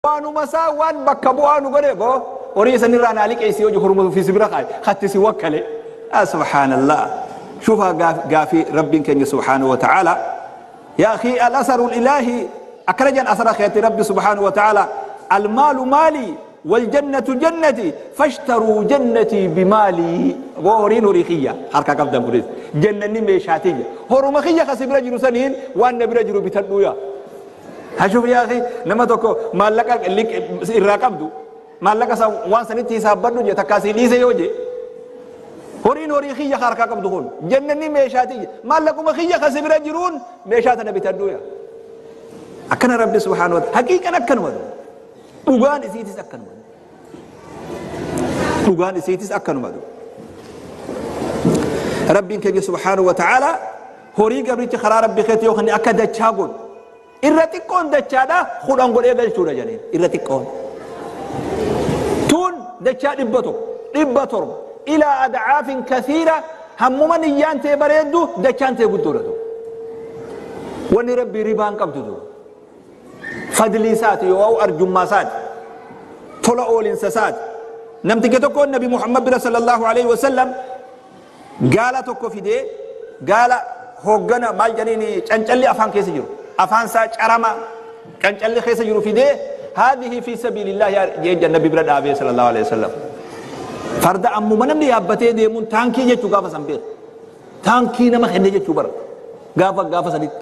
Waanuma isaa waan bakka bu'aa nu godhe boo horii sanirraa naa liqeessi yoo horuma ofii si bira kaaye hatti si wakkale. Subhaanallah. Shufa gaafii Rabbiin keenya subhaanahu wa ta'ala. Yaa akhi al-asaru ilaahi akkana jedhan asara keetti Rabbi subhaanahu wa ta'ala almaalu maali waljannatu jannati fashtaruu jannatii bimaalii. Boo horiin horii kiyya harka qabdan kunis jannanni meeshaa tiyya horuma kiyya kasi bira jiru saniin waan na bira jiru bitadhuu yaa. Hashuf yaa akhi, nama tokko maallaqa irraa qabdu maallaqa san waan sanitti hisaabbadhu je takkaa sii dhiise yoo je, horiin horii kiyya harkaa qabdu kun jannanni meeshaa tiyya, maallaquma kiyya kasi bira jiruun meeshaa tana bitadhu yaa. Akkana Rabbi subhaanahu wa ta'ala haqiiqan akkanuma, dhugaan isiitis akkanuma, dhugaan isiitis akkanuma. Rabbiin keenya subhaanahu wa ta'ala horii gabrichi karaa Rabbi keetti yoo kenne akka dachaa godhu, irra xiqqoon dachaadha 10 godhee galchuudha jedheen. Irra xiqqoon tun dachaa 100, 700, ilaa adcaafin kathiira. Hammuma niyyaan tee bareeddu dachaan tee guddoodha. Tu wanni Rabbii ribaan qabdu tu fadlii isaati yoo arjummaa isaati, tola oolinsa isaati. Namticha tokko Nabi Muhammad bira sallallahu alaihi wasallam gaala tokko fidee, gaala hooggana maal jedhaniin cancalli afaan keessa jiru, afaan isaa carama cancalli keessa jiru fidee, haadhihi fi sabiilillah jeen Nabi bira dhaabee sallallahu alaihi wasallam. Farda ammuma namni yaabbatee deemuun taankii jechuu gaafa san beeku, taankii nama kenne jechuu bara gaafa sanitti.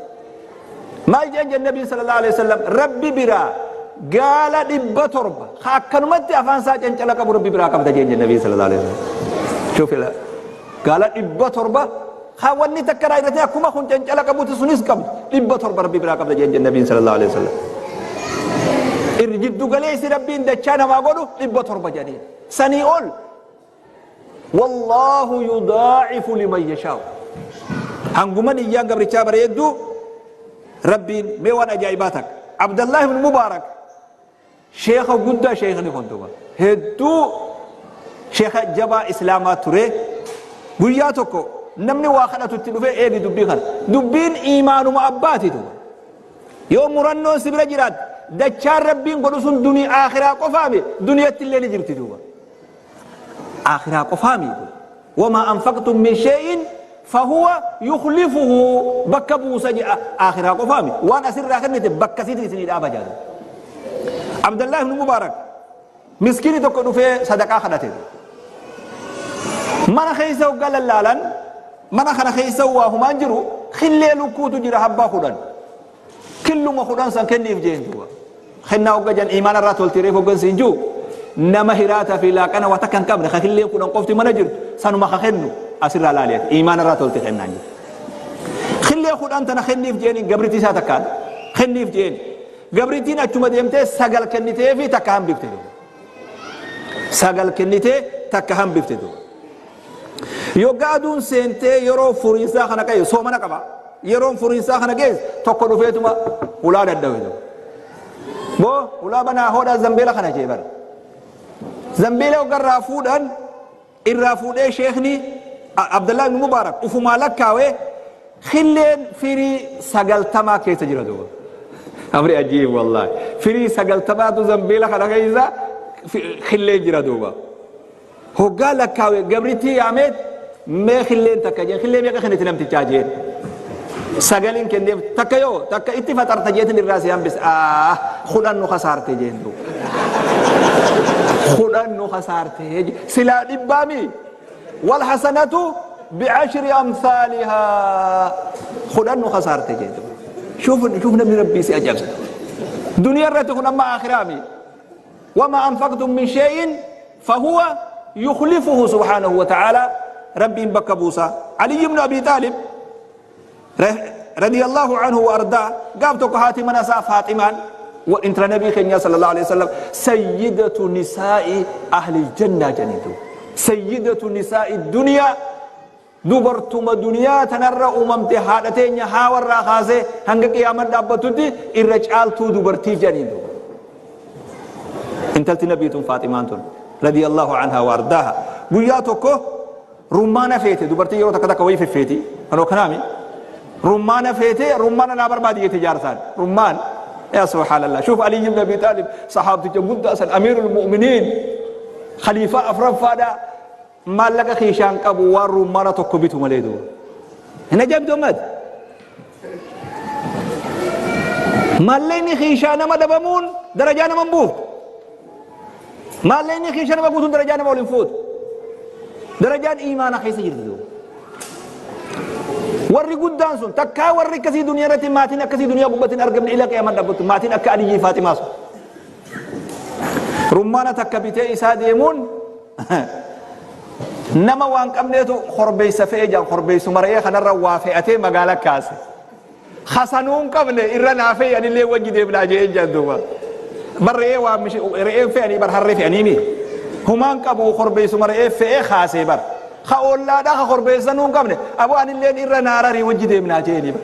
Maal jeen Nabiin sallallahu alaihi wasallam? Rabbi biraa gaala 700 akkanumatti afaan isaa cancala qabu Rabbi biraa qabda jeen Nabiin sallallahu alaihi wasallam. Shufila gaala 700 haa wanni takka irraa irratti akkuma kun cancala qabutti sunis qabdu, 700 Rabbi biraa qabda jeen Nabiin sallallahu alaihi wasallam. Irri jiddu galeessi Rabbiin dachaa namaa godhu 700 jedhanii sanii ol. Wallaahu yudaa'ifu liman yashaa'u. Hanguma niyyaan gabrichaa bareeddu Rabbiin. Mee waan ajaa'ibaa takka, Abdallah ibn Mubaarak, sheekha guddaa, sheekni kun duba hedduu sheekha jabaa islaamaa ture. Guyyaa tokko namni waa kadhatu itti dhufee, eegi dubbii kana, dubbiin iimaanuma abbaati duba. Yoo murannoon si bira jiraat dachaan Rabbiin godhu sun dunii aakhiraa qofaami, duniyatti illee ni jirti duuba. Aakhiraa qofaami. Wamaa anfaqtum min shay'in fahuwa yukhlifuhu, bakka buusa jedha. Aakhiraa qofaami, waan asirraa kennite bakka siiti isinii dhaaba jedha. Abdallah ibn Mubaarak, miskiini tokko dhufee sadaqaa kadhate. Mana keessa hoggaa lallaalan, mana kana keessa waa humaan jiru, killee lukkuutu jira habbaa 10. Killuma 10 san kenniif jeen duuba. Kennaa hogga jan imaana irraa tolti reef hoggan siin jiru nama hiraata fi laaqana waa takka hin qabne ka killeen 10 qofti mana jirtu sanuma ka kennu asirraa laali ati imaana irraa tolti kennaan jiru. Killee 10 tana kenniif jeeniin gabritii isaa takkaan kenniif jeen. Gabritiin achuma deemtee sagal kennitee fi takka hambifte duuba. Sagal kennitee takka hambifte duuba. Yoggaa aduun seentee yeroo furiinsaa kana qabe soomana qaba. Yeroon furiinsaa kana geesse tokko dhufeetuma hulaa dadhabe tokko. Boo hulaa banaa hodhaa zambeela kana jee bara. Zambeela hogga irraa fuudhan, irraa fuudhee sheekni Abdallah ibn Mubaarak ufumaa lakkaawee killeen firii 90 keessa jira duuba. Amri ajiib wallaahi. Firii 90tu zambeela kana keessa killeen jira duuba. Hoggaa lakkaawe gabrittii yaameet, mee killeen takka jeen, killee meeqa kennite namtichaa jeen. Sagalin kenneef, takka yoo takka itti faxarta jeetin irraa si hambise, ah 10 nu kasaarte jeen duuba. 10 nu kasaarte silaa dhibbaami. Wal hasanatu bi'ashri amsaalihaa, 10 nu kasaarte jeen duuba. Shuuf shuuf namni Rabbii si ajaa'ibsa. Duniyaa irratti kun amma aakhiraami. Wamaa anfaqtum min shay'in fahuwa yukhlifuhu subhaanahu wa ta'ala, Rabbiin bakka buusa. Ali ibn Abi Xaalib radiyallahu anhu wa ardaa gaaf tokko haati mana isaa Faaximaan, intala Nabii keenyaa sallallahu alaihi wasallam, sayyidatu nisaa'i ahli jannaa jedhaniitu, sayyidatu nisaa'i duniyaa, dubartuma duniyaa tanarra uumamte haadha teenya haawarraa kaasee hanga qiyaaman dhaabbatutti irra caaltuu dubartii jedhaniitu. Intalti Nabii tun Faaximaan tun radiyallahu anhaa wa ardaaha guyyaa tokko rummaana feete. Dubartii yeroo takka takka wayii feffeeti kanoo kanaami rummaana feete, rummaana naa barbaadi jette jaarsaan. Rummaan Yaa subhaanallah. Shuuf Aliyyi ibn Abi Xaalib sahaabticha guddaa san amiirul mu'miniin khaliifaa afraffaadha maallaqa kiishaan qabu waan rummaana tokko bitu malee duuba. Hin ajaa'ibdu ammaati. Maallaqni kiishaa nama dhabamuun darajaa nama hin buuftu. Maallaqni kiisha nama guutuun darajaa nama ol hin fuutu. Darajaan iimaana keessa jirti duuba. Warri guddaan sun takkaa warri akkasii duniyaa irratti maatiin akkasii duniyaa gubbatti hin argamne ila qiyaamaan dhaabbattu maatiin akka Aliyyii Faaximaa sun. Rummaana takka bitee isaa deemuun nama waan qabneetu korbeessa fe'ee jaan korbeessuma re'ee kanarra waa fe'atee magaala kaase. Hasanuu hin qabne irra naa fe'i anillee wajji deemnaa je'een jaan duuba. Bar re'ee waa mishi re'een fe'anii bar harree fe'anii mi. Humaan qabu korbeessuma re'ee fe'ee kaasee bar. Ka ollaadhaa ka korbeessanuu hin qabne aboo anilleen irra naa rarii wajji deemnaa je'eenii bar.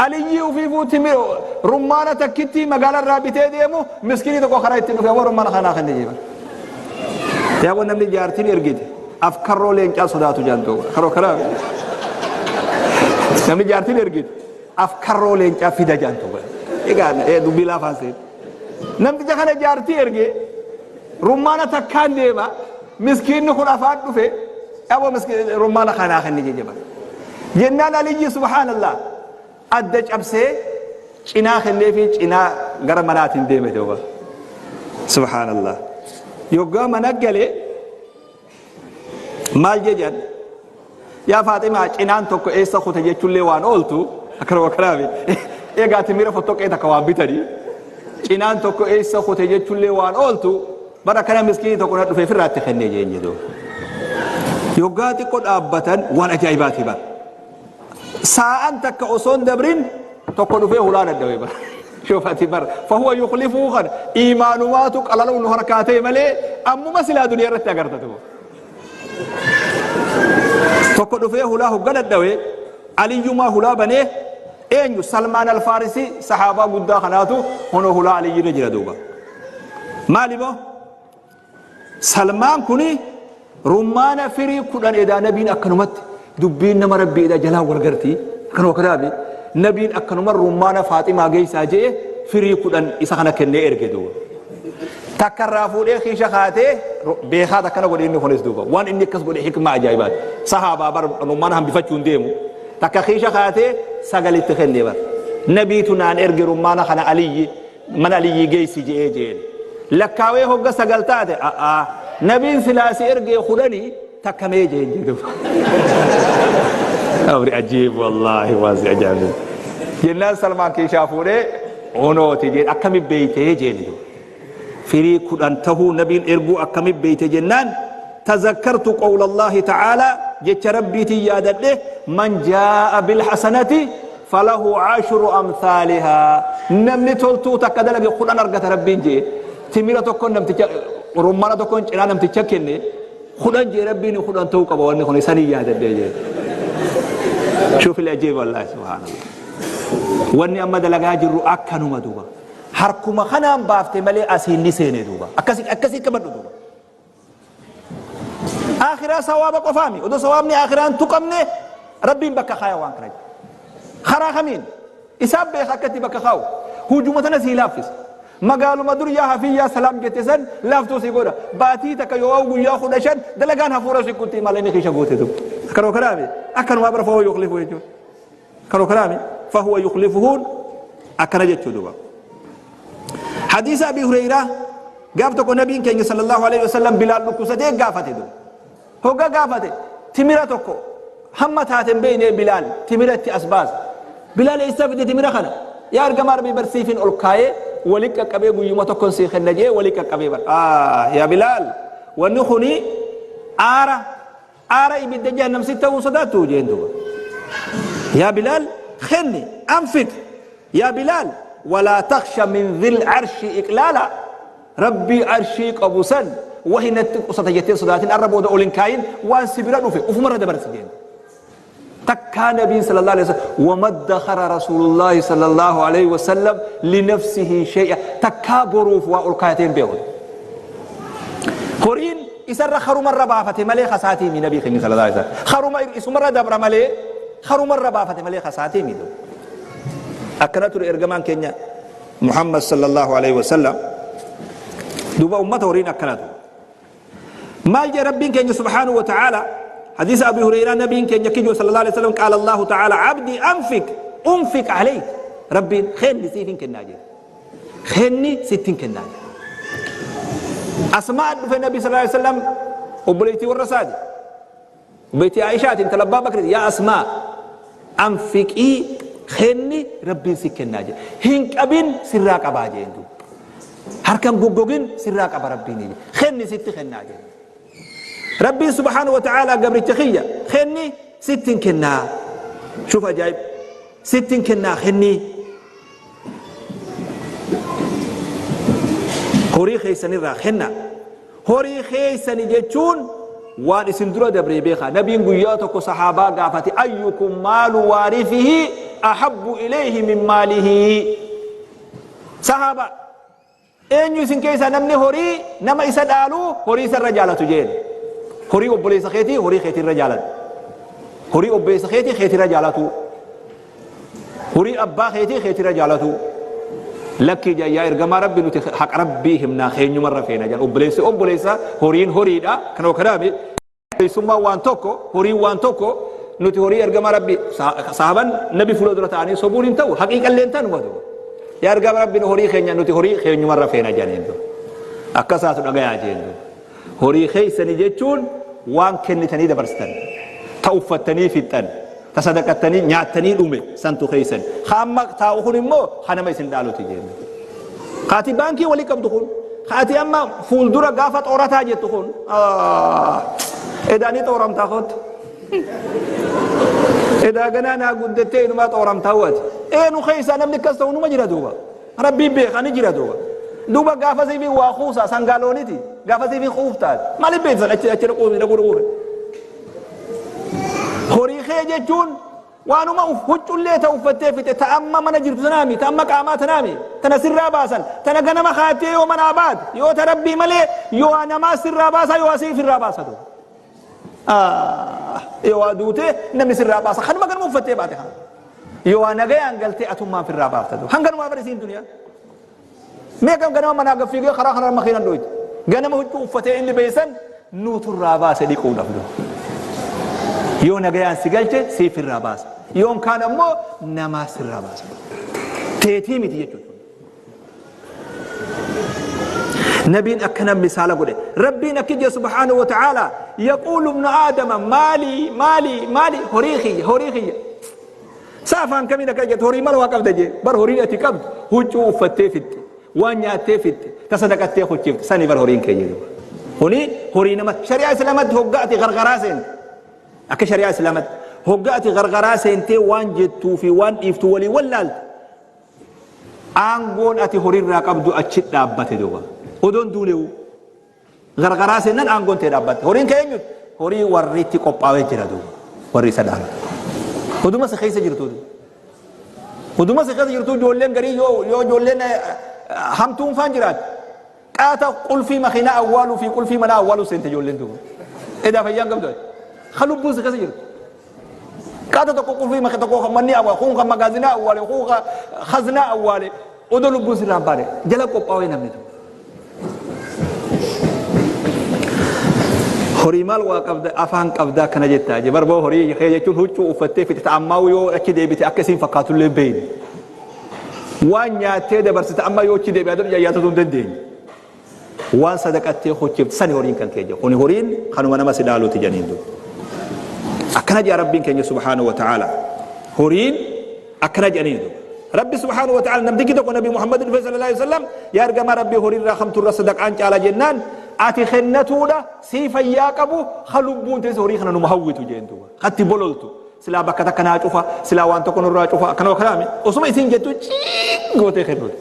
Aliyyii ufiifuu timir rummaana takkittii magaala irraa bitee deemu miskiinii tokko karaa itti dhufe aboo rummaana kanaa kenne jee bar. Yaa namni jaartiin ergite. Afkarroo leencaa sodaatu jaan duuba. Karoo karaa namni jaartiin ergite afkarroo leencaa fida jaan duuba. Egaa dubbii laafaan seen. Namticha kana jaartii erge rummaana takkaan deema miskiinni kun afaan dhufe aboo rummaana kanaa kenni jejjaba. Jennaan Aliyyi subhaanallah adda cabsee cinaa kenneefii cinaa gara manaatiin deeme duuba. Subhaanallah. Yoggaa mana gale maal jedhan yaa Faaximaa cinaan tokko eessa kute jechuullee waan ooltu akkanuma kanaafi egaa timira fottoqee takka waan bitanii cinaan tokko eessa kute jechuullee waan ooltu bara kana miskiinii tokko na dhufee firraatti kennee jeen jedhu. Yoggaa xiqqoo dhaabbatan waan ajaa'ibaati bara. Saa'an takka osoo hin dabrin tokko dhufee hulaa dhadhawe bara. Shufati bar fahuwa yukhlifuu kan iimaanumaatu qalaluu nu harkaa ta'e malee ammuma silaa duniyaa irratti agarta tuba. Tokko dhufee hulaa hogga dhadhawe aliyyumaa hulaa banee eenyu Salmaan Alfaarisii sahaabaa guddaa kanaatu honoo hulaa aliyyirra jira duuba. Maali moo? Salmaan kuni rummaana firii 10 edaa nabiin akkanumatti dubbiin nama rabbii edaa jalaa wal garti akkanuma kanaafi nabiin akkanuma rummaana faaximaa geessaa je'e firii 10 isa kana kennee erge duuba. Takka irraa fuudhee kiisha kaatee beekaat akkana godhe inni kunis duuba waan inni akkas godhe hikmaa ajaa'ibaati. Sahaabaa bar rummaana hambifachuu hin deemu. Takka kiisha kaatee sagalitti kennee bar. Nabiitu naan erge rummaana kana aliyyi mana Aliyyii geessi je'ee je'een. Lakkaawee hogga 9 taate a'aa nabiin silaa si ergee kudhanii takka mee je'een jedhu. Amri ajiib wallaahi waan si ajaa'ibsiisu. Jennaan Salmaan kiishaa fuudhee hunooti jeen akkami beeytee jeen jedhu. Firii 10 tahuu nabiin erguu akkami beeyte jennaan tazakkartu qawla Allaahi ta'aalaa jecha Rabbiitiin yaadadhe man jaa'a bil hasanati falahu ashru amthaalihaa namni toltuu takka dalage 10 argata Rabbiin jee timira tokkon namticha rummana tokkon cinaa namticha kenne 10 jee Rabbiin 10 ta'uu qaba wanni kun isanii yaadadhe jee shuuf il-ajiib wallaahi subhaanallah wanni amma dalagaa jirru akkanuma duuba harkuma kanaan baafte malee asiin ni seene duuba akkasi akkasii qabadhu duuba Aakhiraa sawaaba qofaami. Odoo sawaabni aakhiraa hin tuqamne Rabbiin bakka kaaya waan kana. Karaa kamiin? Isaan beeka akka itti bakka kaa'u. Hujuma tana sii laaffisa. Magaaluma dur yaa hafii yaa salaam jette san laaftuu sii godha. Baatii takka yoo guyyaa 15 dalagaan hafuura si kutti malee inni kiisha guute duuba. Akkanuma kanaami. Akkanumaa bara fa'oo yukhlifu jechuudha. Akkanuma kanaami. Fahuwa yukhlifuhuun akkana jechuu duuba. Hadiisa Abii Hureyraa gaaf tokko nabiin keenya sallallahu alaihi wasallam Bilaal dhukkubsatee gaafate duuba. Hogga gaafate timira tokko hamma taate hin beekne Bilaal timira itti as baase. Bilaal eessaa fide timira kana? Yaa ergamaa Rabbii bar siifin ol kaayee wali qaqqabee guyyuma tokkon sii kenna jee wali qaqqabee bar. Yaa Bilaal wanni kuni aara Aara ibidda jahannam sitti ta'uu sodaattu jeen duuba. Yaa Bilaal kenni anfiq yaa Bilaal walaa taksha min dhil arshi iqlaala Rabbii arshii qabu san wahi natti qusata jettee sodaatin arra booda ol hin kaayin waan si bira dhufe ufumarra dabarsi jeen. Takkaa nabiin sallallahu alaihi wasallam wama dakhara rasuulullaahi sallallahu alaihi wasallam linafsihi shay'a takkaa boruuf waa ol kaayatee hin beeku. Horiin isarra karumarra baafate malee kasaatii mi nabii keenya sallallahu alaihi wasallam. Karuma isumarra dabra malee karumarra baafate malee kasaatii mi. Akkana ture ergamaan keenya Muhammad sallallahu alaihi wasallam. Duuba ummata horiin akkana ture. Maal jee Rabbiin keenya subhaanahu wa ta'ala? Hadiisa Abi Hureyraa, nabiin keenya kijoo sallallahu alaihi wasallam, qaala Allahu ta'ala abdi anfik unfik alayk. Rabbiin kenni siif hin kennaa jedhe. Kenni sitti hin kennaa jedhe. Asmaa dhufe nabi sallallahu alaihi wasallam, obboleettii warra isaati. Obboleettii Aishaati, intala Abbaa Bakri, yaa Asmaa, anfiqii, kenni, Rabbiin si kennaa jedhe. Hin qabin, sirraa qabaa jeen duuba. Harkan goggogin, sirraa qaba Rabbiin jedhe. Kenni, sitti kennaa jedhe. Rabbiin subhaanahu wa ta'ala, gabricha kiyya, kenni, sitti hin kennaa. Shuf ajaa'ib. Sitti hin kennaa, kenni. Horii keessanirraa kenna. Horii keessani jechuun waan isin dura dabree beekaa. Nabiin guyyaa tokko sahaabaa gaafate, ayyukum maalu waarisihi ahabbu ilayhi min maalihi. Sahaaba, eenyu isin keessaa namni horii nama isa dhaalu horii isa irra jaalatu jeen. Horii obboleessa keetii horii keetii irra jaalatu. Horii obboleessa keetii keetii irra jaalatu. Horii abbaa keetii keetii irra jaalatu. Lakkii jaan, yaa ergamaa Rabbi, nuti haqa Rabbii himnaa, keenyumarra feena jaan. Obboleessi obboleessa, horiin horiidha. Kanoo kanaami. Obboleessummaan waan tokko, horiin waan tokko, nuti horii ergamaa Rabbi, sahaban nabi fuula dura ta'anii sobuun hin ta'u, haqiiqallee hin ta'u matu. Yaa ergamaa Rabbi, nu horii keenya, nuti horii keenyumarra feena jedhaniin dur. Akkasaatu dhagayaa jeen dur. Horii keessanii jechuun waan kennitanii dabarsitan, ta uffattanii fixxan, ta sadaqattanii nyaattanii dhume santu keessan. Ka amma taa'u kun immoo ka nama isin dhaaluti jeen. Kaati baankii walii qabdu kun, kaati amma fuuldura gaafa xoorataa jettu kun, edaa ni xooramtaa kootu. Edaa ganaa naa guddattee inumaa xooramtaa wati. Eenu keessaa namni akkas ta'u numa jira duuba. Rabbiin beeka, ni jira duuba. Duuba gaafa siifii waa kuusaa sangaa looniti. Gaafa siifii kuuftaati. Maaliif beeksan achi achi dhaquu dhaquu dhaquu. Horii kee jechuun waanuma huccullee ta uffattee fixe, ta amma mana jirtu tanaami, ta amma qaamaa tanaami, tana sirraa baasan, tana ganama kaatee yoo manaa baate, yoo ta Rabbii malee, yoo namaa sirraa baasa, yoo asii ofirraa baasa duuba. Yoo waa duute namni sirraa baasa, kanuma ganama uffattee baate kana. Yoo waa nagayaan galtee atummaan firraa baafta duuba. Hanganumaa bari isiin duniyaa. Mee kam ganama manaa gad fiigee karaa kanarra makiinan dhoyte. Ganama huccuu uffatee inni beeysan nuuturraa baase dhiquudhaaf duuba. Yoo nagayaan si galche siif irraa baasa. Yoon kaan ammoo namaa sirraa baasa. Teetii miti jechuudha. Nabiin akkana misaala godhe. Rabbiin akki jedhe subhaanahu wa ta'ala, yaquulu ibnu aadama maalii maalii maalii, horii kiyya, horii kiyya. Sa afaan kamiin akka jettu, horii mala waa qabda jee. Bar horiin ati qabdu huccuu uffattee fixxe, waan nyaattee fixxe, ta sadaqattee kuchifte, sani bar horiin kee jedhu. Kuni horii nama shari'aa Islaamatti hoggaa ati gargaraa seente. Akka shari'aa Islaamatti hoggaa ati gargaraa seentee waan jettuu fi waan dhiiftu walii wallaalte. Aangoon ati horiirraa qabdu achi dhaabbate duuba. Odoon duunewu. Gargaraa seennan aangoon tee dhaabbatte. Horiin kee eenyuti? Horii warri itti qophaa'ee jira duuba. Warri isa dhaalu. Oduma si keessa jirtu. Oduma si keessa jirtu ijoolleen garii yoo ijoolleen hamtuun faan jiraate. Qaata qulfii makiinaa awwaaluu fi qulfii manaa awwaaluu seente ijoolleen duuba. Edaa fayyaan qabdu ati. Ka lubbuun si keessa jirtu. Qaata tokko qulfii maki tokko kan manni awwaale, kun kan magaazinaa awwaale, kun kan khaznaa awwaale. Odoo lubbuun sirraa hin baane jala qophaa'ee namni tokko. Horii maal waa qabda, afaan qabdaa akkana jettaa je barboo, horii kee jechuun huccuu uffattee fixe, ammaa yoo achi deebite akka isiin fakkaatullee hin beekne. Waan nyaattee dabarsite amma yoo achi deebi'aa jedhu yaadatuu hin dandeenye. Waan sadaqattee hojjefte sani horiin kan kee jedhu. Kuni horiin kanuma nama si dhaaluuti jedhaniin duuba. Akkana jedha Rabbiin keenya subhaanahu wa ta'ala. Horiin akkana jedhaniin duuba. Rabbi subhaanahu wa ta'ala, namtichi tokko Nabi Muhammad dhufe sallallahu alaihi wasallam, yaa ergamaa Rabbii, horii irraa kamtu irra sadaqaan caala jennaan, ati kennatuudha sii fayyaa qabu ha lubbuun teessa horii kana numa hawwitu jeen duuba. Hatti bololtu. Silaa bakka takka naa cufa, silaa waan tokko nurraa cufa, akkana kanaami. Osuma isiin jettu ciik gootee kennuuti.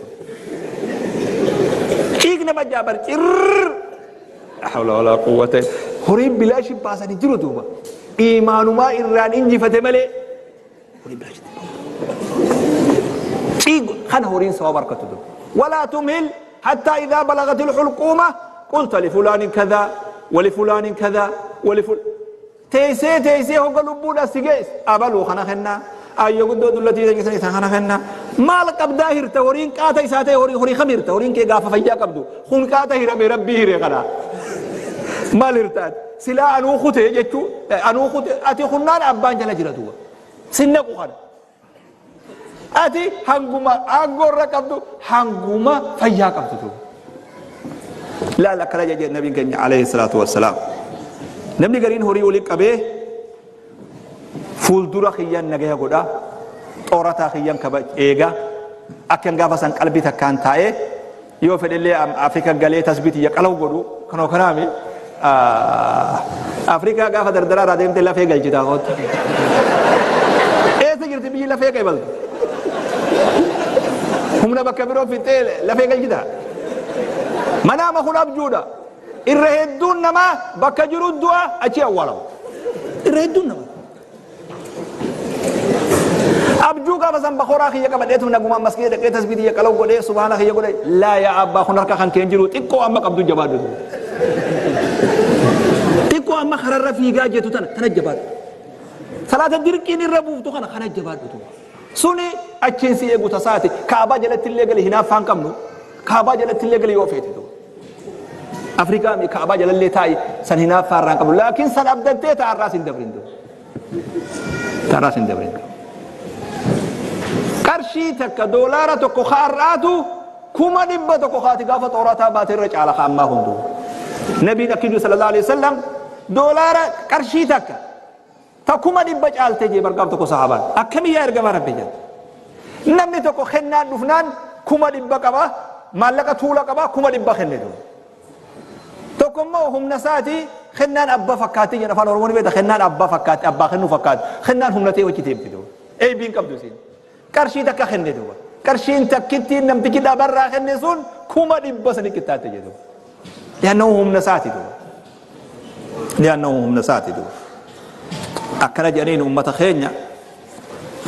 Ciik nama jaabar cirr. La hawla wala quwwata. Horiin bilaashi baasanii jiru duuba. Iimaanumaa irraan injifate malee. Horiin bilaashi. Ciik kana horiin sababa harkatu duuba. Walaa tumhil hattaa idhaa balagatil hulquuma qulta lifulaanin kadhaa walifulaanin kadhaa waliful. Teessee teessee hogga lubbuudha si geesse, abaluu kana kennaa, ayyo guddoo dullatii teessee isa kana kennaa, Maal qabdaa hirta? Horiin qaata isaa ta'e horii kam hirta? Horiin kee gaafa fayyaa qabdu kun qaata hirame, Rabbii hire kana maal hirtaat? Silaa anuu kutee jechuu, anuu kute, ati kunnaan abbaan jala jira duuba sin naqu kana. Ati hanguma aangoo irra qabdu, hanguma fayyaa qabdu duuba laal. Akkana jedhe Nabiin keenya alayhi salaatu wassalaam: namni gariin horii waliin qabee, fuuldura kiyyan nagaya godha, xoorataa kiyyan kaba eega, akkan gaafa san qalbii takkaan taa'ee yoo fedhellee Afrika galee tasbii tiyya qalaw godhu. Kanoo kanaami Afrikaa gaafa dardaraa irraa deemte lafee galchitaa kootta. Eessa jirti biyyi lafee qeebaltu? Humna bakka biroo fixee lafee galchitaa. Manaama kun abjuudha. Irra hedduun namaa bakka jiru du'a, achi awwaalamu. Irra hedduun namaa. Abjuu gaafa san bakoraa kiyya qabadheetu nagumaan maskiida dhaqee tasbii tiyya qalaw godhee subhaana kiyya godhee. Laa yaa abbaa, kun harka kan keen jiru. Xiqqoo amma qabdu jabaadhu. Xiqqoo amma kararra fiigaa jettu tana jabaadhu. Salaata dirqiin irra buuftu kana jabaadhu. Suni achiin si eegu tasaati. Kaabaa jalatti illee gali, hinaaffaan qabnu. Kaabaa jalatti illee gali yoo feete. Afrikaa kaabaa jalallee taa'i, san hinaaffaa irraa qabnu. Laakiin san abdattee ta'arraas hin dabrin. Ta'arraas hin dabrin. Qarshii takka, $1 kaarraatu 100,000 kaati gaafa xoorataa baate irra caala ka ammaa hunduu. Nabiin akkiyyuu sallallahu alaihi wasallam doolaara qarshii takka ta 100,000 caaltee jee bargaaf tokko sahaabaan. Akkamii yaa ergamaa Rabbi jedhe. Namni tokko kennaan dhufnaan 100,000 qaba, maallaqa tuula qaba, 100,000 kenne duuba. Tokko immoo humna isaatii kennaan abbaa fakkaatti jedha afaan Oromoo ni beekta, kennaan abbaa fakkaatti, abbaa kennuu fakkaatti, kennaan humna ta'e hojii deemti duuba. Eebiin qabdu isiin. Qarshii takka kenne duuba. Qarshiin takkittiin namtichi dhabarraa kenne sun 100,000 sani qixxaatte jedhu. Li'annahu humna isaati duuba. Li'annahu humna isaati duuba. Akkana jedhaniin uummata keenya.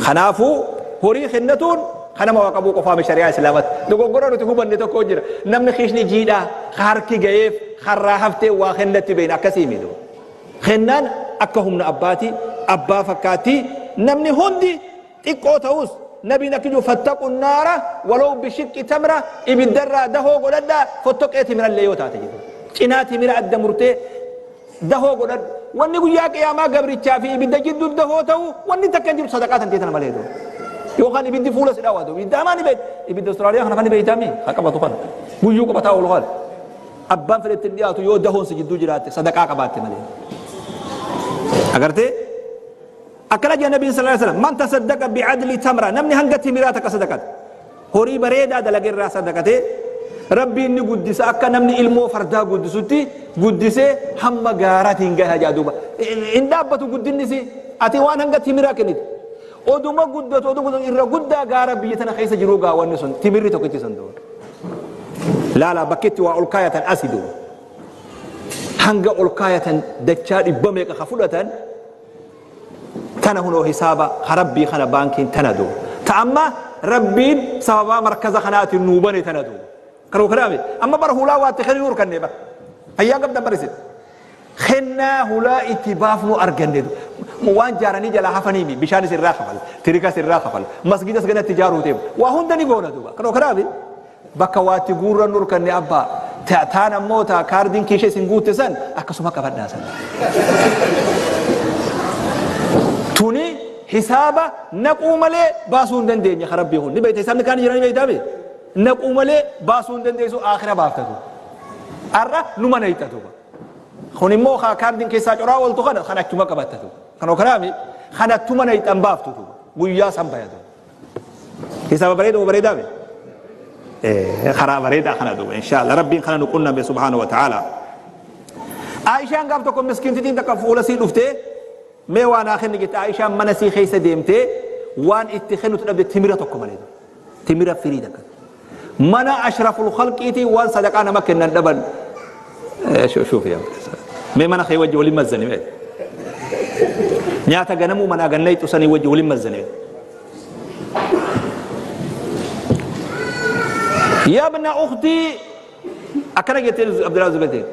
Kanaafuu horii kennatuun kanama waa qabuu qofaa shari'aa Islaamatti. Dogoggora nuti hubanne tokko jira. Namni kiishni jiidhaa harki ga'eef harraa haftee waa kennatti beekna, akkasii miidhu. Kennaan akka humna abbaati, abbaa fakkaatti, namni hundi xiqqoo ta'us. Nabiin akka jiru: fattaqu naara walaw bishiqqi tamra, ibiddarraa dahoo godhadhaa fottoqee timirallee yoo taate jedhu. Cinaa timira adda murtee dahoo godhadhu. Wanni guyyaa qiyaamaa gabrichaa fi ibidda jidduu dahoo ta'u wanni takka hin jiru sadaqaa tan teetana malee. Yookaan ibiddi fuula si dhaawatu. Ibidda hamaa ni beekta. Ibidda Austraaliyaa kana ni beektaami haa qabatu kana. Guyyuu qabataa oolu kana. Abbaan fedhetti hin dhiyaatu yoo dahoon si jidduu jiraatte, sadaqaa qabaatte malee. Agartee? Akkana jedha Nabiin sallallahu alaihi wasallam: man tasaddaqa bi'adli tamra, namni hanga timiraa takka sadaqate, horii bareedaa dalage irraa sadaqate, Rabbiin ni guddisa, akka namni ilmoo fardaa guddisutti guddisee hamma gaaraatiin gaha jaa duuba. Hin dhaabbatu guddinni si ati waan hanga timiraa kennite. Oduma guddatu, oduma guddatu, irra guddaa gaara biyya tana keessa jiru gaa wanni sun, timirri tokkichi sun duuba. Laala, bakki itti waa ol kaayatan asi duuba. Hanga ol kaayatan dachaa dhibba meeqa ka fudhatan tana hunoo hisaaba ka Rabbii kana baankiin tana duuba. Ta amma Rabbiin sababaa markaza kanaatiin nuu bane tana duuba. Kanuu kanaami amma bara hulaa waatti kennuu arganne, bara fayyaan qabdan barisin. Kennaa hulaa itti baafnu arganne, waan jaaranii jalaa hafaniimi, bishaanis irraa kafal, tirikas irraa kafal, masgidas ganatti ijaaruu deemu, waa hunda ni goona duuba. Kanuu kanaami bakka waatti guurran nurkanne abbaa taan ammoo ta kaardiin kiisha isin guutte san akkasuma qabadhaa san. Tuni hisaaba naquu malee baasuu hin dandeenye ka Rabbii kun ni beekta. Hisaabni kaan jira ni beektaa, naquu malee baasuu hin dandeessu, aakhira baaftatu. Har'a numa nayxatu. Kun immoo kaardiin keessaa coraa ooltu kana kan achuma qabattatu. Kanoo kanaami kanattuma nayxan baaftu guyyaa san bayatu. Hisaaba bareedaa bareedaa be. Karaa bareedaa kana duuba, inshallah Rabbiin kana nu qunname subhaanahu wa ta'ala. Aishaan gaaf tokko miskiintitiin takka fuula sii dhuftee, mee waa naa kenni jette. Aishaan mana sii keessa deemtee waan itti kennutu dhabde, timira tokko malee. Timira firii takka. Mana ashraful khalqiitii waan sadaqaa nama kennan dhaban. Shuuf yaa, mee mana kee wajji waliin mazzani, mee nyaata ganamuu manaa gannaa ixusanii wajji waliin mazzani. Yabna ukhtii, akkana jettee Abdullah Zubayr,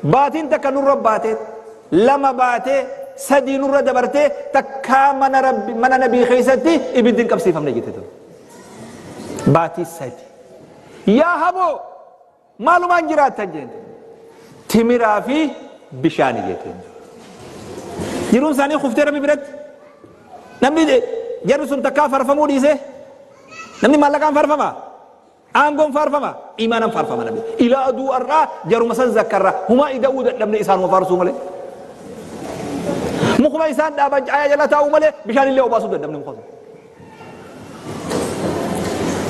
baatiin takka nurra baatee, lama baatee, sadii nurra dabartee, takkaa mana Rabbi, mana Nabii keessatti ibiddi hin qabsiifamne jette. Baatii 3. Yaa haboo maalumaan jiraattan jeen. Timiraa fi bishaani jetteen. Jiruun isaanii kuftee Rabbi biratti. Namni jarri sun takkaa farfamuu dhiisee. Namni maallaqaan farfama. Aangoon faarfama, iimaanan faarfama namni. Ilaa aduu ar'aa jaruma san zakkarra humaa ida'uu dadhabne isaanuma faarsuu malee. Mukuma isaan dhaaban caayaa jala taa'uu malee bishaan illee obaasuu dadhabne muka sun.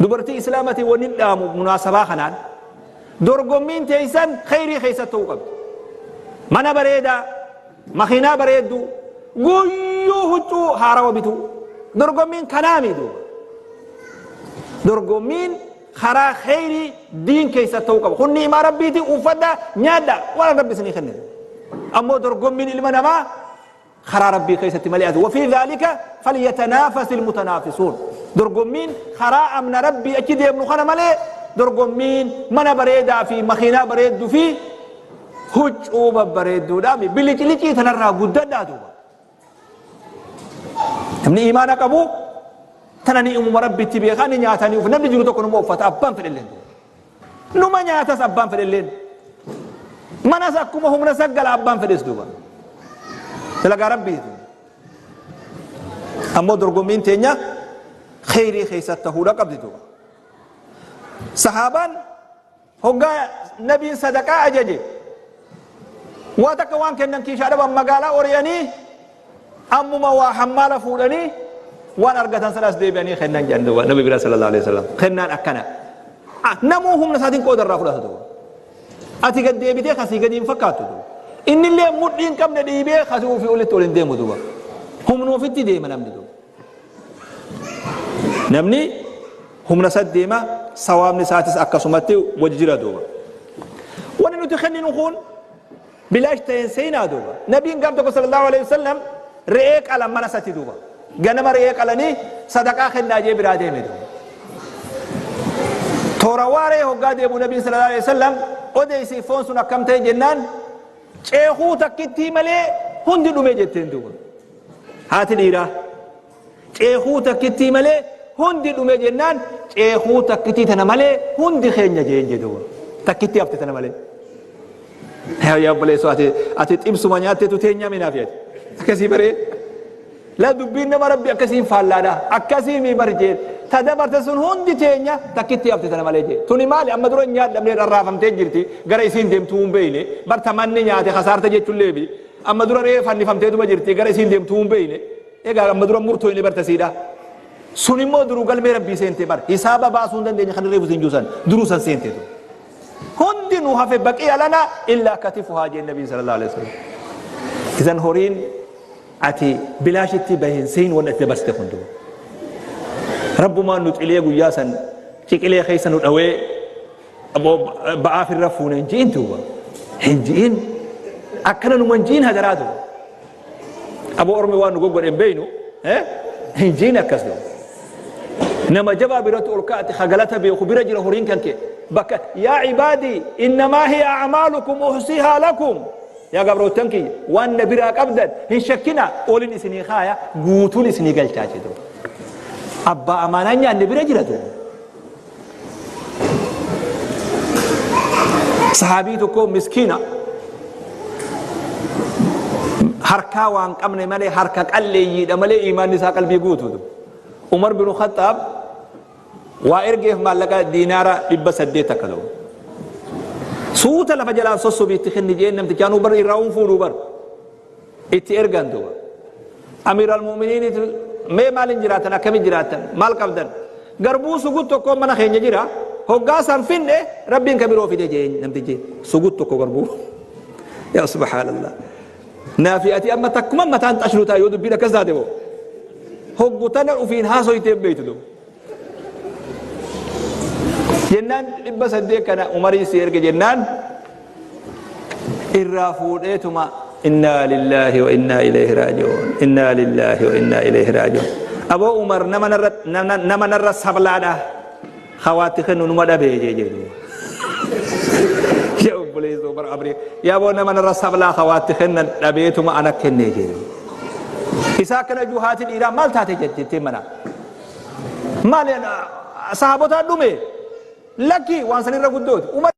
Dubartii Islaamatiin wanni dhaamu munaasabaa kanaan dorgommiin teessan kheyrii keessatti ta'uu qabdi. Mana bareedaa, makiinaa bareedduu, guyyuu huccuu haarawa bituu. Dorgommiin kanaami duuba. Dorgommiin karaa kheyrii diin keessa ta'uu qaba. Kun ni'imaa Rabbiiti, uffadhaa, nyaadhaa, waan Rabbi isinii kenne. Ammoo dorgommiin ilma namaa karaa Rabbii keessatti malee ati. Wafii dhaalika falyatanaafasi almutanaafisuun. Dorgommiin karaa amna Rabbii achi deemnu kana malee dorgommiin mana bareedaa fi makiinaa bareedduu fi huccuu babbareedduudhaa biliclicii tanarraa guddadhaa duuba. Namni imaana qabu tana ni umuma Rabbitti beekaa, ni nyaatanii uff namni jiru tokko numa uffata abbaan fedhelleen, numa nyaatas abbaan fedhelleen, manas akkuma humna saggala abbaan fedhes duuba dalagaa Rabbiiti. Ammoo dorgommiin teenya kheyrii keessatti ta'uudha qabdi duuba. Sahaabaan Hoggaa Nabiin sadaqaa ajaje, waa takka waan kennan kiishaa dhaban, magaalaa ori'anii ammuma waa hammaala fuudhanii waan argatan sanas deebi'anii kennan jedhan duuba Nabi bira sallallahu alaihi wasallam. Kennaan akkana. Namuu humna isaatiin qooda irraa fudhata duuba. Ati gad deebitee kasii gadi hin fakkaattu duuba. Innillee mudhii hin qabne dhiibee kasii ofii olitti ol hin deemu duuba. Humna ofitti deema namni duuba. Namni humna isa deema, sawaabni isaatis akkasumatti wajji jira duuba. Wanni nuti kenninu kun bilaash ta'een seenaa duuba. Nabiin gaaf tokko sallallahu alaihi wasallam re'ee qalan mana isatti duuba. Ganama re'ee qalanii sadaqaa kennaa jee biraa deeme duuba. Toora waaree hoggaa deemu Nabiin sallallahu alaihi wasallam odeessi, foon sun akkam ta'e jennaan, ceekuu takkittii malee hundi dhume jetteen duuba. Haati dhiiraa ceekuu takkittii malee hundi dhume jennaan, ceekuu takkittii tana malee hundi keenya jeen jedhu, takkittii hafte tana malee. Yaa obboleessoo, ati xibsuma nyaatteetu teenyaa minaaf ati akkasii baree la dubbiin nama Rabbi akkasiin faallaadha akkasii mi bar jeen, ta dabarte sun hundi teenya, takkittii hafte tana malee jee. Tuni maali? Amma dura hin nyaadhamne, rarraafamtee jirti, gara isiin deemtuu hin beeyne bar. Ta manni nyaate kasaarte jechuullee bi amma dura re'ee fannifamteetuma jirti, gara isiin deemtuu hin beeyne. Egaa amma dura murtooyne barta siidha sun immoo duruu galmee Rabbii seente bar, hisaaba baasuu hin dandeenye. Kan reefu siin juusan duruu san seenteetu hundi nu hafe, baqiya lana illaa katifuhaa jeen Nabiin sallallahu alaihi wasallam. Isan horiin ati bilaashitti bahin sein, wanni ati dabarsite kun duba Rabbumaan nu xilee guyyaa san ciqilee keessa nu dhawee ba'aaf irra fuune hin ji'in duuba, hin ji'in, akkana numa hin ji'in hadaraa duuba. Aboo, ormi waan nu goggodhe hin beeynu hin ji'in akkas duuba. Nama jabaa biratti ol ka'ate ka galata beeku bira jira horiin kan kee bakka. Yaa cibaadii, innamaa hiya a'maalukum uhsihaa lakum. Yaa gabroottan kiyya, waan na biraa qabdan hin shakkina, olin isinii kaaya, guutuun isinii galchaa jedhu. Abbaa amaanaa nyaanne bira jira duuba. Sahaabii tokko miskiina, harkaa waan qabne malee, harka qalleeyyiidha malee imaanni isaa qalbii guutuutu. Umar bin Khattaab waa ergeef, maallaqa diinaara 800 akka ta'u. Suuta lafa jalaan sossobii itti kenni jeen namtichaanuu bar irraa uun fuudhuu bar itti ergan duuba. Amiir al-Mu'miniin, mee maalin jiraatan, akkami jiraatan, maal qabdan? Garbuu sugut tokko mana keenya jira. Hoggaa san finne Rabbiin ka biroo fide jeen namtichi, sugut tokko garbuu. Yaa subhaanallah. Naafi ati amma takkuma mataan xashnu ta'a yoo dubbiin akkas taate moo. Hoggu tana ufiin haasoytee beektu duuba. Jennaan 800 kana Umarii si erge jennaan irraa fuudheetuma, innaa lillaahi wa innaa ilayhi raaji'uun, innaa lillaahi wa innaa ilayhi raaji'uun. Aboo Umar, nama narra sablaadha hawaatti kennu numa dhabee jee jedhu. Yaa obboleessa Umar abri, yaa boo, nama narra sablaa hawaatti kennan dhabeetuma ana kennee jedhu. Isaa akkana juu haati dhiiraa maal taate jettee mana maali Sahabotaa dhume? Lakki, waan sanirra guddooti. Umar